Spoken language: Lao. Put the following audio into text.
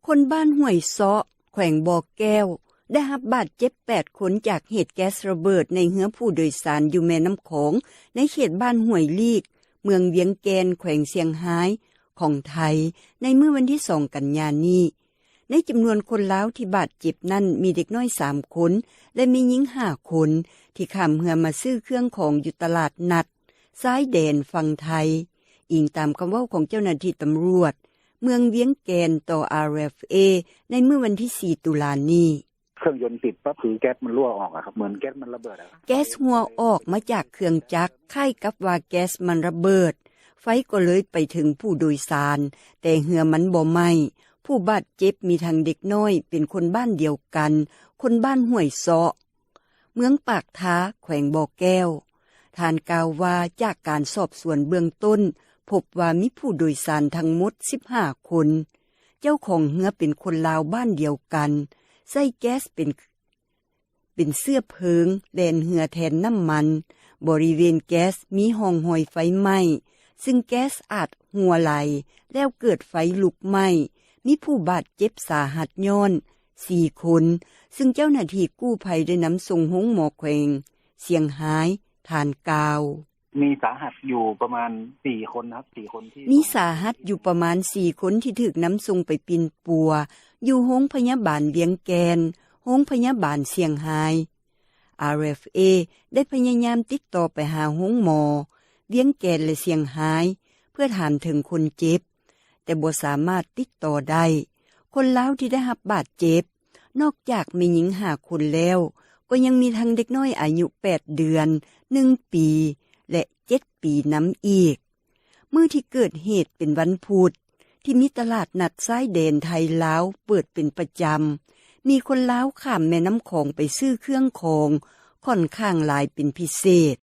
ຄົນບ້ານຫ້ວຍເຊາະ ແຂວງບໍ່ແກ້ວ ໄດ້ຮັບບາດເຈັບ ແປດຄົນ ຈາກເຫດແກັສລະເບີດ ໃນເຮືອຜູ້ໂດຍສານ ຢູ່ແມ່ນ້ຳຂອງ ໃນເຂດບ້ານຫ້ວຍລີກ ເມືອງວຽງແກ່ນ ແຂວງຊຽງຮາຍ ຂອງໄທ ໃນມື້ວັນທີສອງ ກັນຍານີ້. ໃນຈຳນວນຄົນລາວ ທີ່ບາດເຈັບນັ້ນ ມີເດັກນ້ອຍສາມຄົນ ແລະ ແມ່ຍິງຫ້າຄົນ ທີ່ຂ້າມເຮືອມາຊື້ເຄື່ອງຂອງ ຢູ່ຕະຫຼາດນັດຊາຍແດນຝັ່ງໄທ, ອີງຕາມຄຳເວົ້າຂອງເຈົ້າໜ້າທີ່ຕຳຫຼວດ ເມືອງວຽງແກ່ນ ຕໍ່ ອາຣເອຟເອ ໃນມື້ວັນທີສີ່ ຕຸລານີ້. ເຄື່ອງຍົນຕິດ ກໍຄືແກັສມັນຮົ່ວອອກ ເໝືອນແກັສມັນລະເບີດ. ແກັສຮົ່ວອອກມາຈາກເຄື່ອງຈັກ ຄ້າຍກັບວ່າແກັສມັນລະເບີດ, ໄຟກໍເລີຍໄປເຖິງຜູ້ໂດຍສານ, ແຕ່ເຮືອມັນບໍ່ໄໝ້. ຜູ້ບາດເຈັບມີທັງເດັກນ້ອຍ ເປັນຄົນບ້ານດຽວກັນ, ຄົນບ້ານຫ້ວຍເຊາະ ເມືອງປາກທາ ແຂວງບໍ່ແກ້ວ. ທ່ານກ່າວວ່າ ຈາກການສອບສວນເບື້ອງຕົ້ນ ພົບວ່າມີຜູ້ໂດຍສານທັງໝົດສິບຫ້າຄົນ. ເຈົ້າຂອງເຮືອເປັນຄົນລາວບ້ານດຽວກັນ, ໃຊ້ແກັສເປັນ ເປັນເຊື້ອເພີງ ແລ່ນເຮືອແທນນ້ຳມັນ. ບໍລິເວນແກັສມີຮ່ອງຮອຍໄຟໄໝ້, ຊຶ່ງແກັສອາດຮົ່ວໄຫຼ ແລ້ວເກີດໄຟລຸກໄໝ້. ມີຜູ້ບາດເຈັບສາຫັດຍ້ອນ ສີ່ຄົນ, ຊຶ່ງເຈົ້າໜ້າທີ່ກູ້ໄພໄດ້ນຳສົ່ງໂຮງໝໍແຂວງຊຽງຮາຍ, ທ່ານກ່າວ. ມີສາຫັດຢູ່ປະມານສີ່ຄົນນະຄັບ, ສີ່ຄົນທີ່ ມີສາຫັດຢູ່ປະມານສີ່ຄົນ ທີ່ຖືກນຳສົ່ງໄປປິ່ນປົວ ຢູ່ໂຮງພະຍາບານວຽງແກ່ນ, ໂຮງພະຍາບານຊຽງຮາຍ. ອາຣເອຟເອ ໄດ້ພະຍາຍາມຕິດຕໍ່ໄປຫາໂຮງໝໍວຽງແກ່ນ ແລະ ຊຽງຮາຍ ເພື່ອຖາມເຖິງຄົນເຈັບ, ແຕ່ບໍ່ສາມາດຕິດຕໍ່ໄດ້. ຄົນລາວທີ່ໄດ້ຮັບບາດເຈັບ ນອກຈາກແມ່ຍິງຫ້າຄົນແລ້ວ, ກໍຍັງມີທັງເດັກນ້ອຍອາຍຸແປດເດືອນ, ໜຶ່ງປີ ແລະ ເຈັດປີນຳອີກ. ມື້ທີ່ເກີດເຫດເປັນວັນພຸດ ທີ່ມີຕະຫຼາດນັດຊາຍແດນໄທລາວເປີດເປັນປະຈຳ, ມີຄົນລາວຂ້າມແມ່ນ້ຳຂອງໄປຊື້ເຄື່ອງຂອງຂ້ອນຂ້າງຫຼາຍເປັນພິເສດ.